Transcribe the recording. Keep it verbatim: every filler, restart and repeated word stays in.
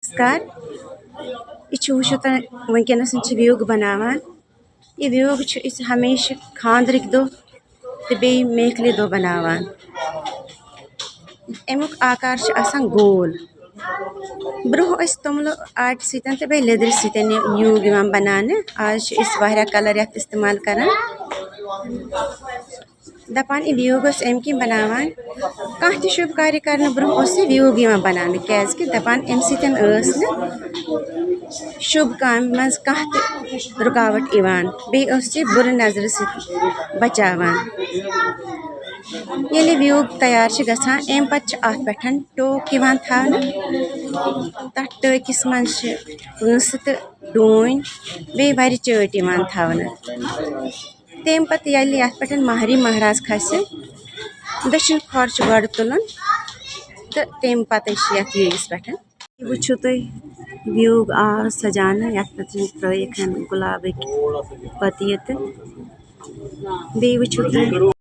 نمسکار۔ یہِ چھُ، وٕچھِو تُہۍ، وٕنکیٚنَس چھِ ویوگ بَناوان۔ یہِ ویوگ چھِ أسۍ ہمیشہِ خانٛدرٕکۍ دۄہ تہٕ بیٚیہِ میکھلہِ دۄہ بَناوان۔ اَمیُک آکار چھُ آسان گول۔ برٛونٛہہ ٲسۍ توٚملہٕ آٹہِ سۭتۍ تہٕ بیٚیہِ لیٚدرِ سۭتۍ یہِ ویوگ یِوان بَناونہٕ۔ آز چھِ أسۍ واریاہ کَلَر یَتھ اِستعمال کَران۔ دَپان، یہِ ویوگ ٲسۍ اَمہِ کِنۍ بَناوان، کانٛہہ تہِ شُبھ کاریہ کَرنہٕ برٛونٛہہ اوس یہِ ویوگ یِوان بَناونہٕ، کیٛازِکہِ دَپان، اَمہِ سۭتۍ ٲس نہٕ شُبھ کامہِ منٛز کانٛہہ تہِ رُکاوَٹ یِوان، بیٚیہِ ٲس یہِ بُرٕ نظرِ سۭتۍ بَچاوان۔ ییٚلہِ ویوگ تیار چھِ گژھان، اَمہِ پَتہٕ چھِ اَتھ پٮ۪ٹھ ٹوک یِوان تھاونہٕ۔ تَتھ ٹٲکِس منٛز چھِ کٲنٛسہٕ تہٕ ڈوٗنۍ، بیٚیہِ وَرِ چٲٹۍ یِوان تھاونہٕ۔ تَمہِ پَتہٕ ییٚلہِ یَتھ پٮ۪ٹھ مَہرِنۍ مَہراز کھسہِ، دٔچھُن کھۄر چھُ گۄڈٕ تُلُن تہٕ تَمہِ پَتَے چھِ یَتھ ویوگَس پٮ۪ٹھ۔ یہِ وٕچھِو تُہۍ، ویوگ آو سَجاونہٕ، یَتھ پٮ۪ٹھ ترٲیِکھ گۄلابٕکۍ پَتہٕ یہِ تہٕ بیٚیہِ وٕچھِو تُہۍ،